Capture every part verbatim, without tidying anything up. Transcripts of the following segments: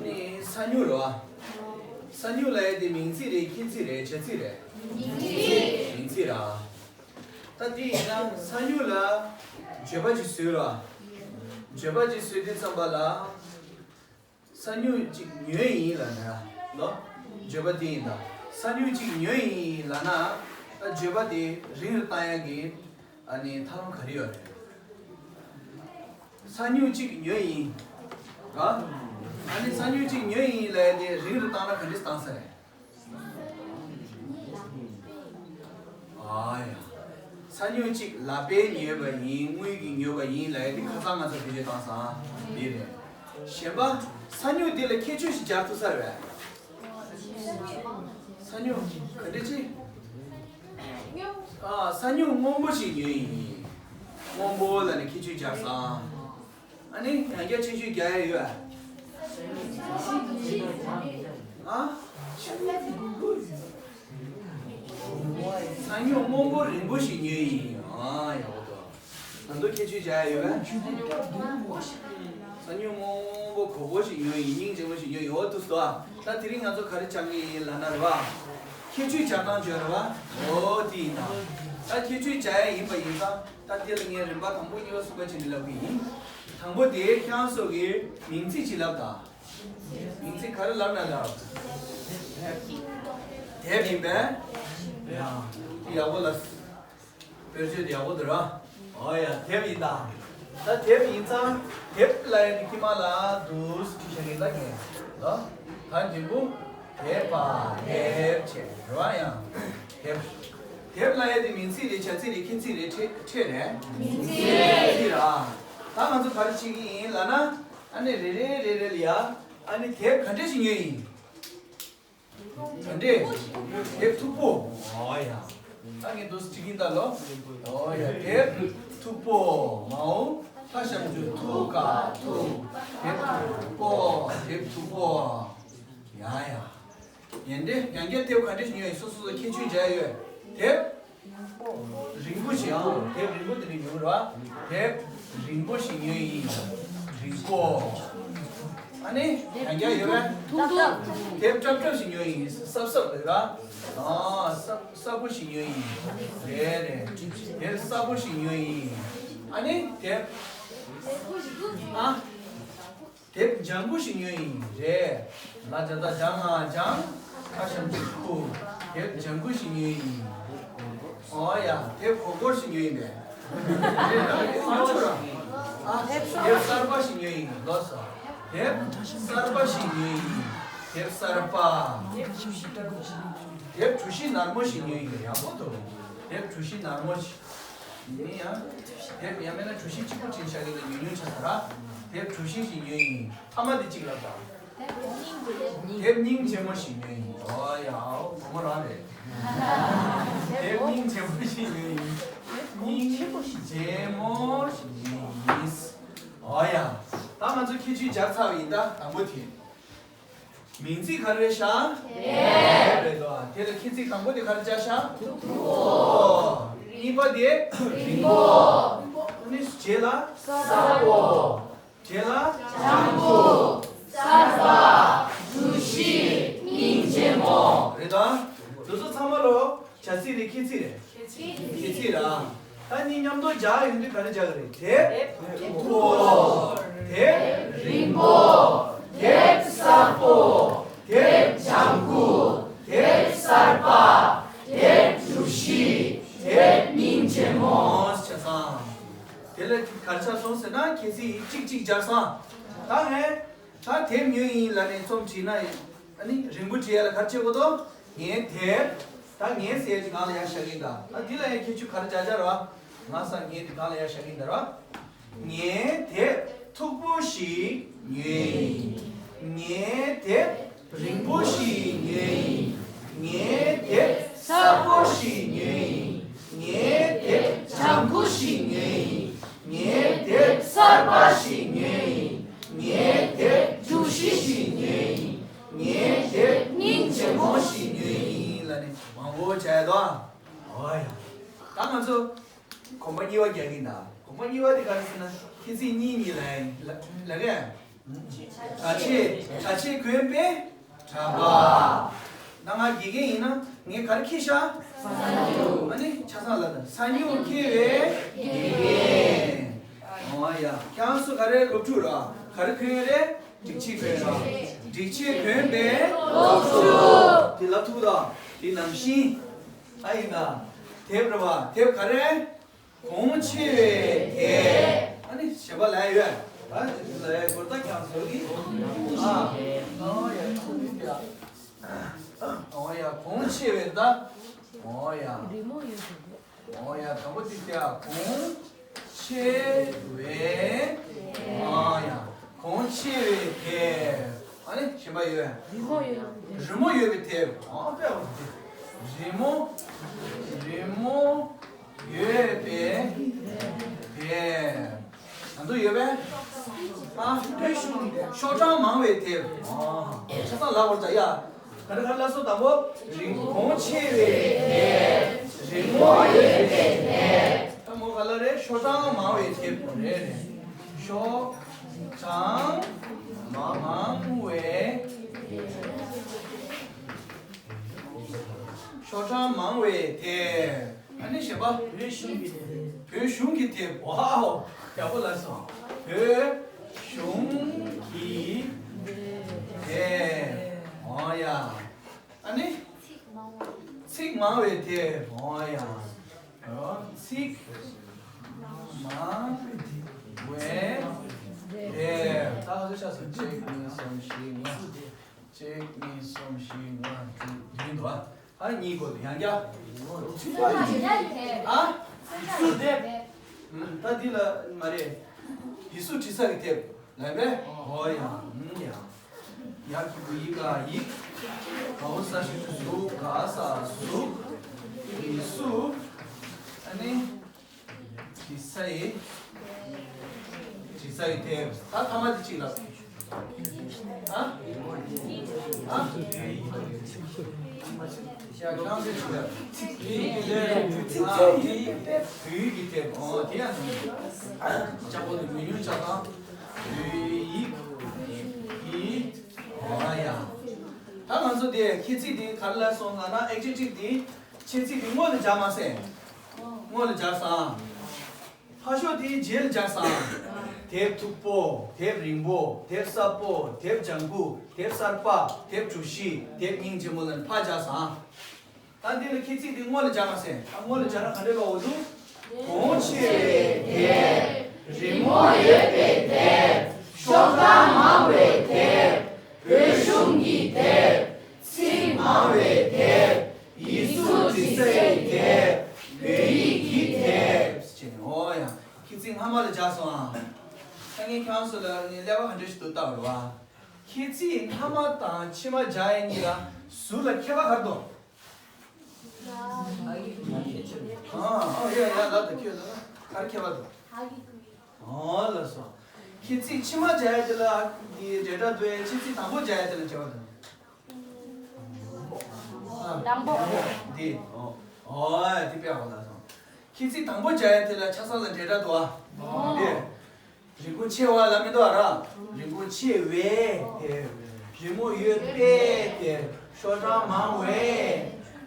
ནི་ས་མྱུག་རེད་བ། ས་མྱུག་ལབ་ཡ་དེ་མིང་ཚིག་རེད། ཁྱད་ཚིག་རེད། བྱ་ཚིག་རེད། མིང་ཚིག་ར། ད་དེ་ཡིན་ན་ས་མྱུག་ལ་བརྗོད་པ་ཅིག་བཟོས་ར། བརྗོད་པ་ཅིག་བཟོས་དུས་ཙམ་པ་ལ། ས་མྱུག་ཅིག་ཉོས་ཡིན་ལབ་ན་ལོ། བརྗོད་པ་དེ་ཡིན་ད། ས་མྱུག་ཅིག་ཉོས་ཡིན་ལབ་ན། ད་བརྗོད་པ་དེ་རིང་རུ་བཏང་ཡ་གི་ཨ་ནི་ཐབས་ལམ་ག་རེ་ཡོད་རེད། ས་མྱུག་ཅིག་ཉོས་ཡིན། ཨ། ཨ་ནི་ས་མྱུག་ཅིག་ཉོས་ཡིན་ལབ་ཡ་དེ་རིང་རུ་བཏང་ན་ག་འདྲས་བཏང་ས་རེད། ཨ་ཡ། ས་མྱུག་ཅིག་ལག་པས་ཉོས་པ་ཡིན། དངུལ་གྱིས་ཉོས་པ་ཡིན་ལབ་ཡ་དེ་ཁ་སང་ང་ཚོ་བེད་སྤྱོད་བཏང་སོང་། འདི་རེད། གཞན་པ། ས་མྱུག་འདི་ལ་ཁྱད་ཆོས་ཤིག་སྦྱར་ཐུབ་ས་རེད་པས། ས་མྱུག་ག་འདྲ་ཅི། ཨ། ས་མྱུག་སྔོན་པོ་ཞིག་ཉོས་ཡིན། སྔོན་པོ་ལབ་ནས་ཁྱད་ཆོས་སྦྱར་སོང་། ཨ་ནི་ཡང་བསྐྱར་ཁྱད་ཆོས་རྒྱག་ཡ་ཡོད་ཨ། ཨ། ས་མྱུག་སྔོན་པོ་རིང་པོ་ཞིག་ཉོས་ཡིན། ཨ། ཡག་པོ་འདུག། ད་དུང་ཁྱད་ཆོས་བྱ་ཡ་ཡོད་པས། ས་མྱུག་སྔོན་པོ་གོག་པོ་ཞིག་ཉོས་ཡིན། སྙིང་རྗེ་མོ་ཞིག་ཉོས་ཡིན། འོ་འདུག་སོ། ད་དེ་རིང་ང་ཚོ་ག་རེ་སྦྱང་གི་ཡིན་ལབ་ན་རེད་པ། ཁྱད་ཆོས་སྦྱར་སྟངས་བརྗོད་རེད་པ། འོ་དེ་ཡིན་ད། ད་ཁྱད་ཆོས་བྱ་ཡ་ཡིན་པ་ཡིན་ཙང་། ད་དེ་ལ་ངས་རིམ་པ་དང་པོ་གཉིས་པ་གསུམ་པ་བྱས་ནས་ལབ་གི་ཡིན། དང་པོ་དེ་ཁྱེད་རང་ཚོ་གིས་མིང་ཚིག་ཅིག་ལབ་དང་། མིང་ཚིག་ག་རེ་ལབ་ན་ལབ། དེབ་ཡིན་པས། ཡ། དེ་ཡག་པོ་ལབ། དཔེར་བརྗོད་དེ་ཡག་པོ་འདུག་ར། ཨོ་ཡ། དེབ་ཡིན་ད། ད་དེབ་ཡིན་ཙང་དེབ་ལབ་ཡ་དེ་དཀྱིལ་མ་ལ་འདུག་སེ་བྲིས་བཞག་གི་ལབ་ཀྱི་ལ། ད་འཇིམ་པོ། དེབ་པ། དེབ་བྱས་རེད་པ། ཡང་། དེབ། དེབ་ལབ་ཡ་དེ་མིང་ཚིག་རེད། བྱ་ཚིག་རེད། ཁྱད་ཚིག་རེད། ཕྲད་ཕྲད་རེད། མིང་ཚིག་རེད་ར། ད་ང་ཚོ་ག་རེ་བྱེད་ཀྱི་ཡིན་ལབ་ན། ཨ་ནི་རེ་རེ་རེ་རེ་ལ་ཡ། ཨ་ནི་དེབ་ག་འདྲ་ཞིག་ཉོས་ཡིན། ག་འདྲས། དེབ་མཐུག་པོ། ཨོ་ཡ། ད་ངས་འདུག་སེ་བྲིས་ཀྱིན་ད་ལོ། ཨོ་ཡ། དེབ་མཐུག་པོ། མའོ། ཐ་ཞབས་ཀྱུ་ཐུ་ག་མཐུག། དེབ་མཐུག་པོ། དེབ་མཐུག་པོ། ཡ་ཡ། ཡན་ཏེ་ཡང་བསྐྱར་དེབ་ག་འདྲས་ཉོས་ཡིན། སོ་སོ་སོ་ཁྱད་ཆོས་བྱས་ཡོད། དེབ། རིང་པོ་ཞིག་ཨང་། དེབ་རིང་པོ་དེ་འདྲ་ཉོས་ར། དེབ་རིང་པོ་ཞིག་ཉོས་ཡིན། རིང་པོ། ཨ་ནི་ཡང་བསྐྱར་ཡོད་པས། ཐུང་ཐུང་། དེབ་སྲབ་སྲབ་ཞིག་ཉོས་ཡིན། སྲབ་སྲབ་རེད་ར། ཨ། སྲབ་སྲབ་པོ་ཞིག་ཉོས་ཡིན། རེད་རེད། དེབ་སྲབ་པོ་ཞིག་ཉོས་ཡིན། ཨ་ནི་དེབ། ཨ། དེབ་ལྗང་གུ་ཞིག་ཉོས་ཡིན། རེད། ལ་ཇ་བཏགས་ལྗང་། ང་ལྗང་། ཁ་ཞབས་ཀྱུ་ཁུ། དེབ་ལྗང་གུ་ཞིག་ཉོས་ཡིན། ཨོ་ཡ། དེབ་གོར་གོར་ཞིག་ཉོས་ཡིན་པས། རེད་ར། རེད་མ་ཆོག་ར། ཨ། དེབ་གསར་པ་ཞིག་ཉོས་ཡིན། ལོས་སོ། དེབ་གསར་པ་ཞིག་ཉོས་ཡིན། དེབ་གསར་པ། དེབ་གྲུ་བཞི་ནར་མོ་ཞིག་ཉོས་ཡིན། ཡག་པོ་འདུག། དེབ་གྲུ་བཞི་ནར་མོ་ཞིག། ཡིན་ཡང་། དེབ་ཡང་མིན་ན་གྲུ་བཞི་གཅིག་པུ་བྲིས་བཞག་གི་ལ་ཉུང་ཉུང་ཆགས་ས་ར། དེབ་གྲུ་བཞི་ཞིག་ཉོས་ཡིན། མཐའ་མ་དེ་གཅིག་ལབ་དང་། དེབ་སྙིང་རྗེ་མོ་ཞིག་ཉོས་ཡིན། ཨོ་ཡ། ཨོ་བུ་མོ་རང་རེད། དེབ་སྙིང་རྗེ་མོ་ཞིག་ཉོས་ཡིན། སྙིང་རྗེ་མོ་ཞིག་ཉོས་ཡིན། ཨོ་ཡ། ད་ང་ཚོ་ཁྱད་ཆོས་སྦྱར་ཚར་བ་ཡིན། ད་དང་པོ་དེ། མིང་ཚིག་ག་རེ་རེད་ཤག་དེབ་རེད་དོ། དེ་ལ་ཁྱད་ཚིག་དང་པོ་དེ་ག་རེ་སྦྱར་ཤག་མཐུག་པོ། གཉིས་པ་དེ་རིང་པོ། ཨ་ནི་རྗེས་ལ་གསར་པོ། རྗེས་ལ་ལྗང་གུ། གསར་པ། གྲུ་བཞི། སྙིང་རྗེ་མོ། རེད་དོ། དེ་ཚོ་ཚང་མ་ལོ། བྱ་ཚིག་རེད། ཁྱད་ཚིག་རེད། ཁྱད་ཚིག་ར། ད་གཉིས་མཉམ་དུ་སྦྱར་ཡོང་དུས་ག་རེ་སྦྱར་གི་རེད། དེབ་མཐུག་པོ། དེབ་རིང་པོ། དེབ་གསར་པོ། དེབ་ལྗང་གུ། དེབ་གསར་པ། དེབ་གྲུ་བཞི། དེབ་སྙིང་རྗེ་མོ། བྱས་ཙང་། དེ་ལ་ག་རེ་ཆགས་སོང་ཟེར་ན། ཁྱད་ཚིག་གཅིག་གཅིག་སྦྱར་སོང་། ད་ངས། ད་དེབ་ཉོས་ཡིན་ལབ་ནས་རྩོམ་བྲིས་ན། ཨ་ནི་རིང་པོ་བྲིས་ཡ་ལ་ག་རེ་བྱེད་དགོས་དོ། ངས་དེབ། ད་ངས་ཟེར་ཡ་ཅིག་སྒང་ལ་ཡར་བཞག་གིན་ད། ད་འདི་ལ་ཡང་ཁྱད་ཆོས་ག་རེ་སྦྱར་སྦྱར་བ། ང་ས་ངས་འདི་སྒང་ལ་ཡར་བཞག་གིན་ད་ར། ངས་དེབ་མཐུག་པོ་ཞིག་ཉོས་ཡིན། ངས་དེབ་རིང་པོ་ཞིག་ཉོས་ཡིན། ངས་དེབ་གསར་པོ་ཞིག་ཉོས་ཡིན། ངས་དེབ་ལྗང་གུ་ཞིག་ཉོས་ཡིན། ངས་དེབ་གསར་པ་ཞིག་ཉོས་ཡིན། ངས་དེབ་གྲུ་བཞི་ཞིག་ཉོས་ཡིན། ངས་དེབ་སྙིང་རྗེ་མོ་ཞིག་ཉོས་ཡིན་ལབ་ནས་མང་པོ་བྱས་དོ། ཨོ་ཡ། ད་ང་ཚོ་གོམ་པ་གཉིས་པ་རྒྱག་གིན་ད། གོམ་པ་གཉིས་པ་དེ་ག་རེ་ཟེར་ན། ཁྱད་ཚིག་གཉིས་གཉིས་ལབ་ཡིན་ལབ་ལབ་གས། གྲྭ་ཆས། གྲྭ་ཆས་གོན་པའི་གྲྭ་པ། ད་ང་དགེ་རྒན་ཡིན་ན་ངས་ག་རེ་འཁྱེར་ཤག་ས་སྨྱུག་ཨ་ནི་ཆ་ཚང་ལ་ད་ས་སྨྱུག་འཁྱེར་བའི་དགེ་རྒན། ཨོ་ཡ། ཁྱེད་རང་ཚོ་ག་རེ་སློབ་ཕྲུག་ར། ག་རེ་གོན་ཡོད་རེད། སྒྲིག་ཆས་གོན་ར། སྒྲིག་ཆས་གོན་པའི་སློབ་ཕྲུག་དེ་ལབ་ཐུབ་ད། དེ་ནང་བཞིན། ཨ་ཡིན་ད། དེབ་རེད་པ། དེབ་ག་རེ། གོང་ཆེ་བའི་དེབ། ཨ་ནི་ཞེས་པ་ལབ་ཡོད། ཨ་ནི་ལབ་ཡ་གོ་ད་ཁྱེད་ཚོ་གི། ཨ། ཨོ་ཡ། ཨོ་ཡ། གོང་ཆེ་བའི་ད། ཨོ་ཡ། ཨོ་ཡ། དང་པོ་དེ་ལྟ་གོང་ཆེ་བའི། ཨ་ཡ། གོང་ཆེ་བའི་དེབ། ཨ་ནི་གཞན་པ་ཡོད། རི་མོ་ཡོད། རི་མོ་ཡོད་པའི་དེབ། ཨ་དཔེ་འོ་དེ། རི་མོ། རི་མོ་ཡོད་པའི་དེབ། ང་ཚོ་ཡོད་པས། ཨ། བོད་གཞུང་ཤོག་གྲངས་མང་བའི་དེབ། ཨ། ཆ་ཚང་ལབ་བར་ད་ཡ། ག་རེ་ག་རེ་ལ་སོགས་དང་པོ། རིན་གོང་ཆེ་བའི་དེབ། རིན་གོང་ཡོད་པའི་དེབ། ད་མོ་ག་ལ་རེད། ཤོག་གྲངས་མང་བའི་དེབ་རེད། རེད། ཤོག་གྲངས་མང་བའི། ཤོག་གྲངས་མང་བའི་དེབ། ཨ་ནི་གཞན་པ། བོད་གཞུང་གི་དེབ། བོད་གཞུང་གི་དེབ། ཝའོ། ཡག་པོ་ལབ་སོང་། བོད་གཞུང་གི་དེབ། ཨོ་ཡ། ཨ་ནི། ཚིག་མང་བའི་དེབ། ཨོ་ཡ། ཨོ། ཚིག་མང་བའི་དེབ། ད་ག་ཚོད་ཆགས་སོང་། གཅིག་གཉིས་གསུམ་བཞི་ལྔ། གཅིག་གཉིས་གསུམ་བཞི་ལྔ་དྲུག་བདུན་འདུག་ཨ། ཨ། གཉིས་སྐོར་དུ་ཡང་བསྐྱར། ཨ། ཡིག་གཟུགས་དེབ། ད་འདི་ལ་མ་རེད། ཡིག་གཟུགས་འབྲི་ས་གི་དེབ་ལབ་པས། ཨོ་ཡ། ཨུམ་ཡ། ཡ་གི་གུ་ཡི་ག་ཡིག་ག་འོ་ས་ཞབས་ཀྱུ་གཟུགས། ག་ས་གཟུགས། ཡིག་གཟུགས། ཨ་ནི། འབྲི་ས་ཡི། འབྲི་ས་ཡི་དེབ། ད་ཐ་མ་དེ་གཅིག་ལ། ཨ། ཨ། ཡ། ཁྱེད་རང་ཚོས་གཅིག་ལ། བོད་ཡིག་གི་དེབ། ཨ། བོད་ཡིག་གི་དེབ། ཨོ་དེ་ཡང་ནི། ལྕགས་པོ་དེ་མི་ཉུང་ཆ་ཚང་། བོད་ཡིག་གི། ཨོ་ཡ། ད་ང་ཚོ་དེ་ཁྱད་ཚིག་དེ་ག་རེ་ལ་སོང་ལབ་ན། ཨེག་ཇེག་ཊིབ་དེ་ཁྱད་ཚིག་དེ་སྔོན་ལ་སྦྱར་མ་ཟད། སྔོན་ལ་སྦྱར་སོང་། ཕར་ཕྱོགས་དེ་རྗེས་ལ་སྦྱར་སོང་། དེབ་མཐུག་པོ། དེབ་རིང་པོ། དེབ་སྲབ་པོ། དེབ་ལྗང་གུ། དེབ་གསར་པ། དེབ་གྲུ་བཞི། དེབ་སྙིང་རྗེ་མོ་ལ་ཕར་སྦྱར་སོང་། ད་འདི་ལ་ཁྱད་ཚིག་འདི་སྔོན་ལ་སྦྱར་མ་ཟད། ད་སྔོན་ལ་སྦྱར་ན་ག་འདྲ་ལབ་འོ་འདུག་གོང་ཆེ་བའི་དེབ། རི་མོ་ཡོད་པའི་དེབ། ཤོག་གྲངས་མང་བའི་དེབ། བོད་གཞུང་གི་དེབ། ཚིག་མང་བའི་དེབ། ཡིག་གཟུགས་འབྲི་སའི་དེབ། བོད་ཡིག་གི་དེབ། ཅེས་ནས། ཨོ་ཡ། ཁྱད་ཚིག་སྔ་མ་ལ་སྦྱར་སོང་ཨ། ད་ངས་ཁྱེད་རང་ཚོ་ལ་ངས་ཀླད་པ་ག་འདྲ་ཞིག་ཏུ་བལྟ་བ་རེད་བ། ཁྱད་ཚིག་སྔ་མ་དང་ཕྱི་མ་སྦྱར་ཡས་གཉིས་ལ་ཟུར་ལ་ཁྱད་པར་ག་རེ་འདུག་ཨ། ཨ། ཡ་ཡ། ལབ་དང་། ཁྱོད་ལ་ག་རེ་ཁྱད་པར་འདུག་ཨ། ལགས་སོ། ཁྱད་ཚིག་ཕྱི་མ་སྦྱར་ཡས་དེ་ལ་འདི་འབྲེལ་སྒྲ་འདུག་ཡ། ཁྱད་ཚིག་དང་པོ་སྦྱར་ཡས་དེ་ལ་ཁྱད་པར་འདུག་དང་པོ། འདི། ཨོ། ཨོ་ཡ། འདི་དཔེ་ཡག་པོ་ལབ་སོང་། ཁྱད་ཚིག་དང་པོ་སྦྱར་ཡས་དེ་ལ་ཆ་ཚང་ལ་འབྲེལ་སྒྲ་འདུག་ཨ། འདི། རིན་གོང་ཆེ་བ་ལབ་མི་འདུག་ཨ་ར། རིན་གོང་ཆེ་བའི་དེབ། རི་མོ་ཡོད་པའི་དེབ། ཤོག་གྲངས་མང་བའི་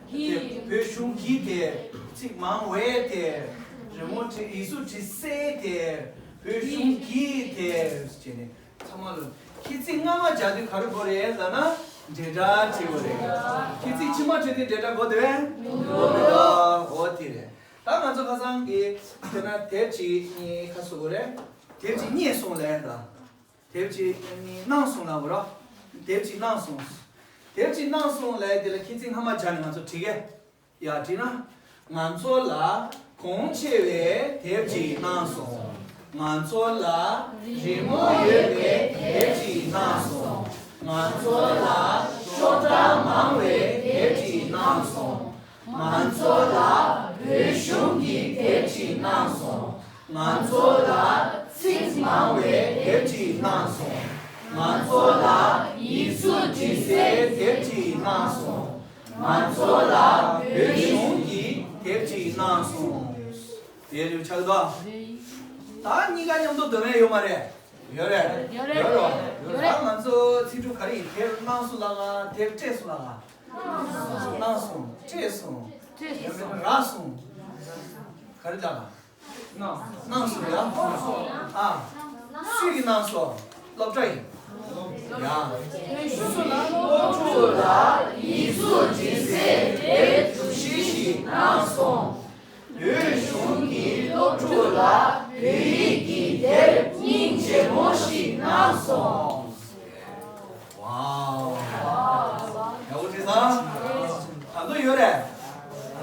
དེབ། བོད་གཞུང་གི་དེབ། ཚིག་མང་བའི་དེབ། རི་མོ་བྲི། ཡིག་གཟུགས་འབྲི་སའི་དེབ། བོད་གཞུང་གི་དེབ་ཅེས་ནས་ཚང་མ་ལ། ཁྱད་ཚིག་སྔ་མ་སྦྱར་དུས་ག་རེ་དགོས་རེད་ལབ་ན། འབྲེལ་སྒྲ་བྲི་དགོས་རེད། ཁྱད་ཚིག་ཕྱི་མ་བྲི་དུས་འབྲེལ་སྒྲ་དགོས་དེ་བས། འོ་དེ་རེད། ད་ང་ཚོ་ཁ་སང་གི་དཔེར་ན་དེབ་ཅིག་གཉིས་ཁ་སོ་གོ་རེད། དེབ་ཅིག་རྙེད་སོང་ལབ་ཡ་ད། དེབ་ཅིག་གཉིས་གནང་སོང་ལབ་དགོས་ར། དེབ་ཅིག་གནང་སོང་། དེབ་ཅིག་གནང་སོང་ལབ་ཡ་དེ་ལ་ཁྱད་ཚིག་སྔ་མ་སྦྱར་ནས་ང་ཚོ་བྲི་གས། ཡ་བྲིས་ན། ང་ཚོ་ལ་གོང་ཆེ་བའི་དེབ་ཅིག་གནང་སོང་། ང་ཚོ་ལ་རི་མོ་ཡོད་པའི་དེབ་ཅིག་གནང་སོང་། ང་ཚོ་ལ་ཤོག་གྲངས་མང་བའི་དེབ་ཅིག་གནང་སོང་། ང་ཚོ་ལ་བོད་གཞུང་གི་དེབ་ཅིག་གནང་སོང་། ང་ཚོ་ལ་ཚིག་མང་བའི་དེབ་ཅིག་གནང་སོང་། ང་ཚོ་ལ་ཡིག་གཟུགས་འབྲི་སའི་དེབ་ཅིག་གནང་སོང་། ང་ཚོ་ལ་བོད་གཞུང་གི་དེབ་ཅིག་གནང་སོང་། དེ་རེད་ཆགས་འདུག་ད་གཉིས་ཀ་མཉམ་དུ་འདོན་ཡས་ཡོད་མ་རེད། ཡོད་རེད། ཡོད་རེད། ཡོད་རེད་བ། ཡོད་རེད། ད་ང་ཚོ་ཚིག་འབྲུ་ག་རེ་ཡིན། དེབ་གནང་སོང་ལབ་ག་དེབ་སྤྲད་སོང་ལབ་ག་སྣང་སོང་། སྤྲད་སོང་། སྤྲད་སོང་། ཡང་མིན་ན་རག་སོང་། ག་རེ་ལབ་ག་སྣང་སོང་། ཡ། ཨ། སུས་ཀྱིས་གནང་སོང་། སློབ་གྲྭ་ཡིས། ཡ། སློབ་ཕྲུག་ལ་ཡིག་གཟུགས་འབྲི་སའི་དེབ་གྲུ་བཞི་ཞིག་གནང་སོང་། བོད་གཞུང་གིས་སློབ་ཕྲུག་ལ་བོད་ཡིག་གི་དེབ་སྙིང་རྗེ་མོ་ཞིག་གནང་སོང་། ཝའོ། ཡག་པོ་བྲིས་སོང་། ད་དུང་ཡོད་རེད།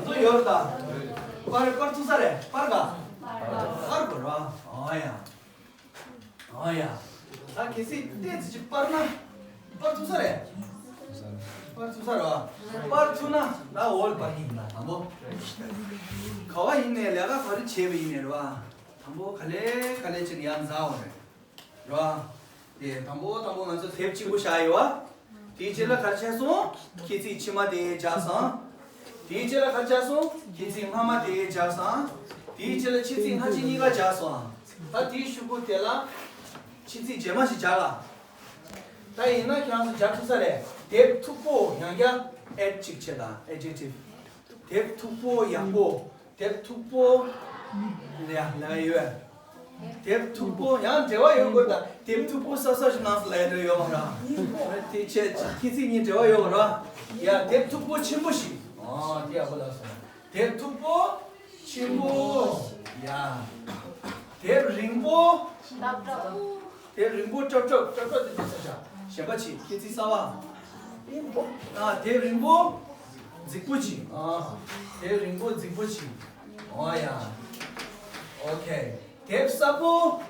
ད་དུང་ཡོད་རེད་ད། པར་པར་ཐུག་ས་རེད། པར་ག་པར་དགོས་ར། ཨོ་ཡ། ཨོ་ཡ། ད་གལ་སྲིད་ཏོག་ཙམ་ཅིག་པར་ན། པར་ཐུག་ས་རེད། པར་ཐུག་ས་རེད་བ། པར་ཐུག་ན་ད་འོལ་པར་ཡིན་ད་དང་པོ། ག་བ་ཡིན་ནས་ལས་ཀ་ག་རེ་བྱས་པ་ཡིན་ནས་རེད་བ། དང་པོ་ག་ལེ་ག་ལེ་ཅིག་ཡར་འཛེགས་འོང་རེད། ར། དེ་དང་པོ་དང་པོ་ང་ཚོ་དེབ་གཅིག་པོ་བཞག་ཡོད་བ། དེའི་རྗེས་ལ་ག་རེ་བྱས་སོང་། ཁྱེད་ཚིག་ཕྱི་མ་དེ་སྦྱར་སོང་། དེའི་རྗེས་ལ་ག་རེ་བྱས་སོང་། ཁྱེད་ཚིག་སྔ་མ་དེ་སྦྱར་སོང་། དེའི་རྗེས་ལ་ཁྱེད་ཚིག་སྔ་ཕྱི་གཉིས་ཀ་སྦྱར་སོང་། ད་དེའི་གཞུག་གུ་དེ་ལ་ཁྱེད་ཚིག་རྗེས་མ་ཞིག་སྦྱར་ལ། ད་ཡིན་ན་ཁྱེད་རང་ཚོ་སྦྱར་ཐུབ་ས་རེད། དེབ་མཐུག་པོ། ཡང་བསྐྱར་add་གཅིག་བྱེད་དང་། adjective། དེབ་མཐུག་པོ་ཡག་པོ། དེབ་མཐུག་པོ། ལ་ལ་ཡོད། དེབ་མཐུག་པོ་ཡང་འབྲེལ་བ་ཡོད་དགོས་ད། དེབ་མཐུག་པོ་གསར་གསར་ཞིག་གནང་སོང་ལབ་ཡ་འདྲ་ཡོད་མ་རེད། དེ་ཆེ་ཁྱེད་ཚིག་གཉིས་འབྲེལ་བ་ཡོད་རེད། ཡ་དེབ་མཐུག་པོ་ཆེན་པོ་ཞིག་ཨ་དེ་ཡག་པོ་ལབ་སོང་། དེབ་མཐུག་པོ་ཆེན་པོ། ཡ་དེབ་རིང་པོ། དེབ་རིང་པོ་སྲབ་སྲབ་སྲབ་སྲབ་དེ་འདྲ་ས་ཆ་གཞན་པ་ཆེ་ཁྱེད་ཚིག་གསར་པ། ཨ་དེབ་རིང་པོ་རྫིག་པོ་ཆེ། ཨ་དེབ་རིང་པོ་རྫིག་པོ་ཆེ། ཨོ་ཡ། ཨོ་ཁེ། དེབ་སྲབ་པོ།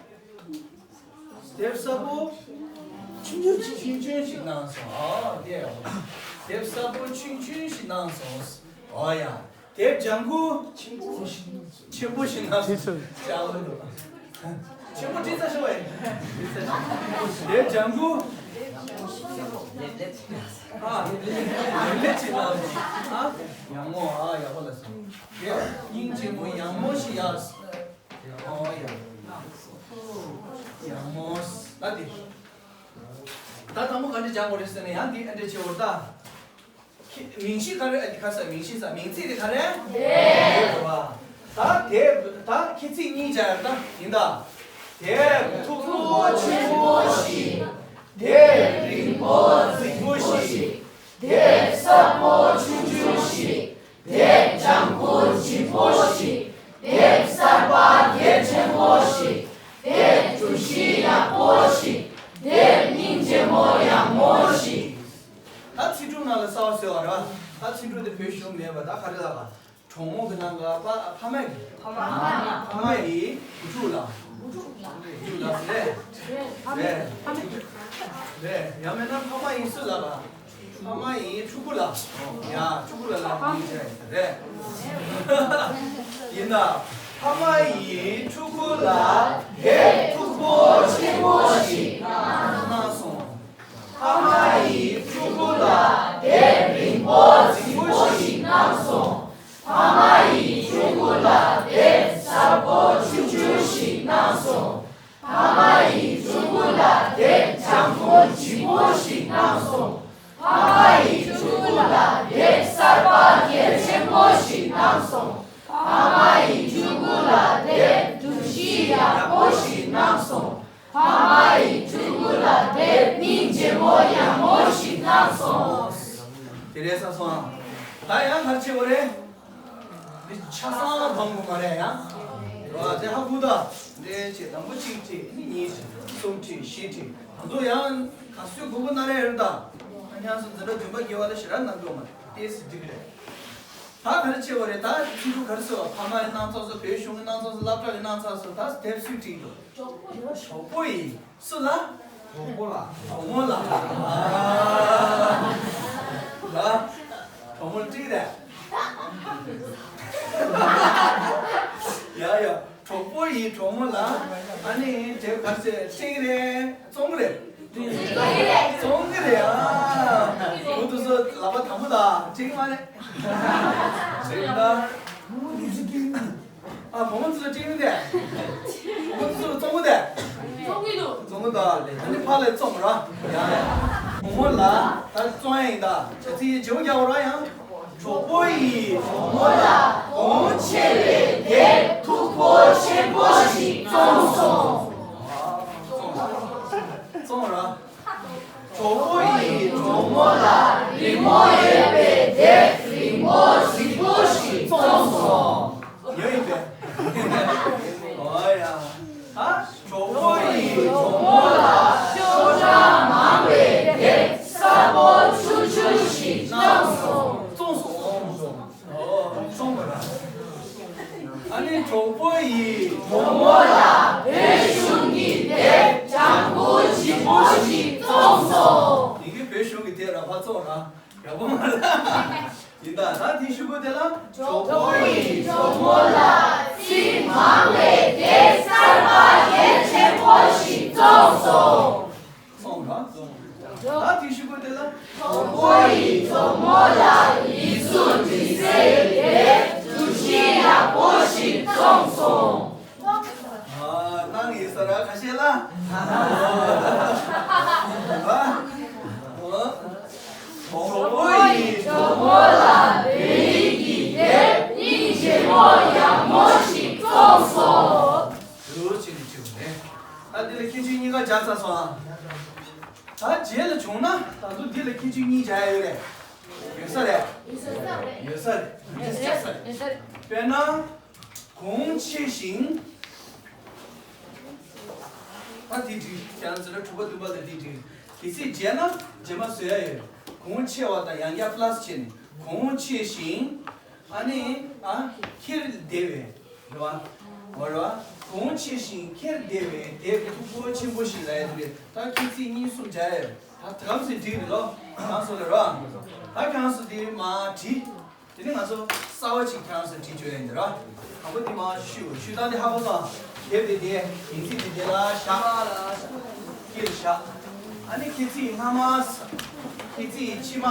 དེབ་སྲབ་པོ་ཆུང་ཆུང་ཞིག་ཆུང་ཆུང་ཞིག་གནང་སོང་། ཨོ་དེ་ཡག་པོ། དེབ་སྲབ་པོ་ཆུང་ཆུང་ཞིག་གནང་སོང་། ཨོ་ཡ། དེབ་ལྗང་ཁུ་ཆེན་པོ་ཞིག་གནང་སོང་། ཆེན་པོ་ཞིག་གནང་སོང་། ལྗང་ཁུ་འདུག་ཆེན་པོ་བྲིས་ཚར་ཤོག་ཨེ། དེབ་ལྗང་ཁུ། ཨ་ལེ་ལེ་ཅིག་གནང་སོང་། ཨ་ཡག་མོ། ཨ་ཡག་པོ་ལབ་སོང་། དེབ་སྙིང་རྗེ་མོ་ཡག་མོ་ཞིག་ཡ། ཨོ་ཡ། ཡག་མོ། ད་དེ། ད་དང་པོ་ག་འདྲ་སྦྱང་དགོས་རེད་ཟེར་ན་ཡང་འདི་ཨ་འདྲ་བྱེད་འོར་ད། ཁྱེད་མིང་གཞི་ག་རེ། ཨ་འདི་ག་ས་མིང་གཞི་ས་མིང་ཚིག་དེ་ག་རེ། དེབ་རེད་བ། ད་དེབ་ད་ཁྱེད་ཚིག་གཉིས་སྦྱར་ཡ་ད་ཡིན་ད། དེབ་མཐུག་པོ་ཆེན་པོ་ཞིག་དེབ་རིང་པོ་རྫིག་པོ་ཞིག་དེབ་སྲབ་པོ་ཆུང་ཆུང་ཞིག་དེབ་ལྗང་ཁུ་ལྗིད་པོ་ཞིག་དེབ་གསར་པ་གལ་ཆེན་པོ་ཞིག་དེབ་གྲུ་བཞི་ཡག་པོ་ཞིག་དེབ་སྙིང་རྗེ་མོ་ཡག་མོ་ཞིག་ད་ཚིག་འབྲུ་ནང་ལ་གསར་པ་བཟོས་པ་རེད་བ། ད་ཚིག་འབྲུ་དེ་བོད་གཞུང་མེད་པ་ད་ག་རེ་ལབ་པ། གྲོགས་མོ་གི་ནང་ག་ཕ་ཕ་མ་གི་ཕ་མ་ཡི་བུ་ཕྲུག་ལ། བུ་ཕྲུག་ལ་རེད། རེད། རེད། ཡང་མིན་ན་ཕ་མ་ཡིན་སུ་ལབ་པ། ཕ་མ་ཡི་ཕྲུ་གུ་ལ། ཡ་ཕྲུ་གུ་ལ་ལབ་ཡིན་ཟེར་རེད། ཡིན་ན་ཕ་མ་ཡི་ཕྲུ་གུ་ལ་དེབ་མཐུག་པོ་ཆེན་པོ་ཞིག་གནང་སོང་། ཕ་མ་ཡི་ཕྲུ་གུ་ལ་དེབ་རིང་པོ་རྫིག་པོ་ཞིག་གནང་སོང་། ཕ་མ་ཡི་ཕྲུ་གུ་ལ་དེབ་གསར་པོ་ཆུང་ཆུང་ཞིག་གནང་སོང་། ཕ་མ་ཡི་ཕྲུ་གུ་ལ་དེབ་ལྗང་ཁུ་ལྗིད་པོ་ཞིག་གནང་སོང་། ཕ་མ་ཡི་ཕྲུ་གུ་ལ་དེབ་གསར་པ་གལ་ཆེན་པོ་ཞིག་གནང་སོང་། ཕ་མ་ཡི་ཕྲུ་གུ་ལ་དེབ་གྲུ་བཞི་ཡག་པོ་ཞིག་གནང་སོང་། ཕ་མ་ཡི་ཕྲུ་གུ་ལ་དེབ་སྙིང་རྗེ་མོ་ཡག་མོ་ཞིག་གནང་སོང་། དེ་རེད་ས་སོང་། ད་ཡང་ག་རེ་བྱེད་དགོས་རེད། འདི་ཆ་ཚང་ལ་འབབ་དགོས་མ་རེད་ཡ། རེད་བ། དེ་ཧ་གོ་ད། འདི་བྱེད། དང་པོ་གཅིག་བྲིས། ནི་གཉིས་བྲིས། གསུམ་བྲིས། བཞི་བྲིས། ད་དུང་ཡང་ག་ཚོད་དགོས་དགོས་ན་རེད་རེད་ད། ཨ་ཉག་སུ་འཛིན་གྲྭ་བདུན་པ་བརྒྱད་པ་ལ་ཞེ་དྲག་གནང་དགོས་མ་རེད། ཏོག་ཙམ་འགྲིག་གི་རེད། ད་ག་རེ་བྱེད་དགོས་རེད། ད་ཚིག་འབྲུ་ག་རེ་བཟོས་པ། ཕ་མ་ཡིས་གནང་ཚར་སོང་། བོད་གཞུང་གིས་གནང་ཚར་སོང་། ད་དེབ་སུས་བྲིས་འདུག་གྲོགས་པོ་ཡིས། སུ་ལ། གྲོགས་པོ་ལ། གྲོགས་མོ་ལ། ལ། གྲོགས་མོ་ལ་བྲིས་རེད། ཡ་ཡ། གྲོགས་པོ་ཡིས་གྲོགས་མོ་ལ། ཨ་ནི་དེབ་ག་ཚོད་སྤྲད་ཀྱི་རེད། བཙོང་གི་རེད། བཙོང་གི་རེད་ཨ། བུ་དེ་ཚོ་ལག་པ་དམ་པོ་ད་སྤྲད་ཀྱི་མ་རེད། རེད་ད། ཨ་བུ་མོ་ཚོ་སྤྲད་མི་དེ། བུ་མོ་ཚོ་བཙོང་གི་དེ། བཙོང་གི་འདུག་ཨ་ནི་ཕར་ལ་བཙོང་ར། ཡ་ཡ། གྲོགས་མོ་ལ་ད་བཙོང་ཡ་ཡིན་ད། ཅ་ཚིག་བརྗེ་པོ་རྒྱག་ར་ཡང་། གྲོགས་པོ་ཡིས་གྲོགས་མོ་ལ་གོང་ཆེ་བའི་དེབ་མཐུག་པོ་ཆེན་པོ་ཞིག་བཙོངས་སོང་། བཙོང་ར། གྲོགས་པོ་ཡིས་གྲོགས་མོ་ལ་རི་མོ་ཡོད་པའི་དེབ་རིང་པོ་རིང་པོ་ཞིག་བཙོངས་སོང་། ཡོད་ཡིན་པས། ཨོ་ཡ། ཨ། གྲོགས་པོ་ཡིས་གྲོགས་མོ་ལ་ཤོག་གྲངས་མང་བའི་དེབ་གསར་པོ་ཆུང་ཆུང་ཞིག་བཙོངས་སོང་། བཙོངས་སོང་། ཨོ། བཙོངས་པ་ར། ཨ་ནི་གྲོགས་པོ་ཡིས་གྲོགས་མོ་ལ་བོད་གཞུང་གི་དེབ་ལྗང་གུ་ལྗིད་པོ་ཞིག་བཙོངས་སོང་། ཡིན་གྱི་བོད་གཞུང་གི་དེབ་ར་ཕར་བཙོངས་ར། ཡག་པོ་མ་རེད། ཡིན་ད། ད་དེའི་གཞུག་གུ་དེ་ལ། གྲོགས་པོ་ཡིས་གྲོགས་མོ་ལ་ཚིག་མང་བའི་དེབ་གསར་པ་གལ་ཆེན་པོ་ཞིག་བཙོངས་སོང་། བཙོངས་ར། བཙོངས། ད་དེའི་གཞུག་གུ་དེ་ལ། གྲོགས་པོ་ཡིས་གྲོགས་མོ་ལ་ཡིག་གཟུགས་འབྲི་སའི་དེབ་གྲུ་བཞི་ཡག་པོ་ཞིག་བཙོངས་སོང་། ཨ། གནང་ཡིན་ས་ར་ཁ་ཤས་ལ། ཨ། ཨ། གྲོགས་པོ་ཡིས་གྲོགས་མོ་ལ་བོད་ཡིག་གི་དེབ་སྙིང་རྗེ་མོ་ཡག་མོ་ཞིག་བཙོངས་སོང་། འདུག་ཅེས་ནས་བྲིས་པ་རེད། ད་འདི་ལ་ཁྱད་ཆོས་གཉིས་ཀ་སྦྱར་ཚར་སོང་ཨ། ད་རྗེས་ལ་བྱུང་ན་ད་དུང་འདི་ལ་ཁྱད་ཆོས་གཉིས་སྦྱར་ཡ་ཡོད་རེད། ཡོད་ས་རེད། ཡོད་ས་རེད། ཡོད་ས་རེད། དཔེར་ན། གོང་ཆེ་ཞིང་། ད་དེ་འགྲིག་ཁྱེད་རང་ཚོ་ལ་དྲུག་པ་བདུན་པ་ལ་དེ་འགྲིག་གལ་སྲིད་རྗེས་ན་རྗེས་མ་བཟོ་ཡ་ཡོད། གོང་ཆེ་བ་དང་ཡང་བསྐྱར་པ་ལ་སི་བྱས་ནས་གོང་ཆེ་ཞིང་། ཨ་ནི། ཨ། ཁྱེར་བདེ་བའི། རེད་བ། འོ་རེད་བ། གོང་ཆེ་ཞིང་ཁྱེར་བདེ་བའི་དེབ་མཐུག་པོ་ཆེན་པོ་ཞིག་ལ་ཡ་དེ་རེད། ད་ཁྱེད་ཚིག་གཉིས་གསུམ་སྦྱར་ཡ་ཡོད། ད་དེ་གམ་སེ་འགྲིག་རེད་ལོ། ཁྱེད་རང་ཚོ་ལ་རེད་བ། ད་ཁྱེད་རང་ཚོ་དེ་མ་བྲིས། དེ་ནས་ང་ཚོ་གསར་བ་ཅིག་ཁྱེད་རང་ཚོ་བྲིས་བཅུག་ཡ་ཡིན་ད་ར། དང་པོ་དེ་མ་ཞུ་ཞུ་སྟངས་དེ་ཧ་གོ་སོང་། དེབ་དེ་དེ་མིང་ཚིག་དེ་དེ་ལ་བཞག་དཀྱིལ་བཞག་ཨ་ནི་ཁྱེད་ཚིག་སྔ་མ། ཁྱེད་ཚིག་ཕྱི་མ།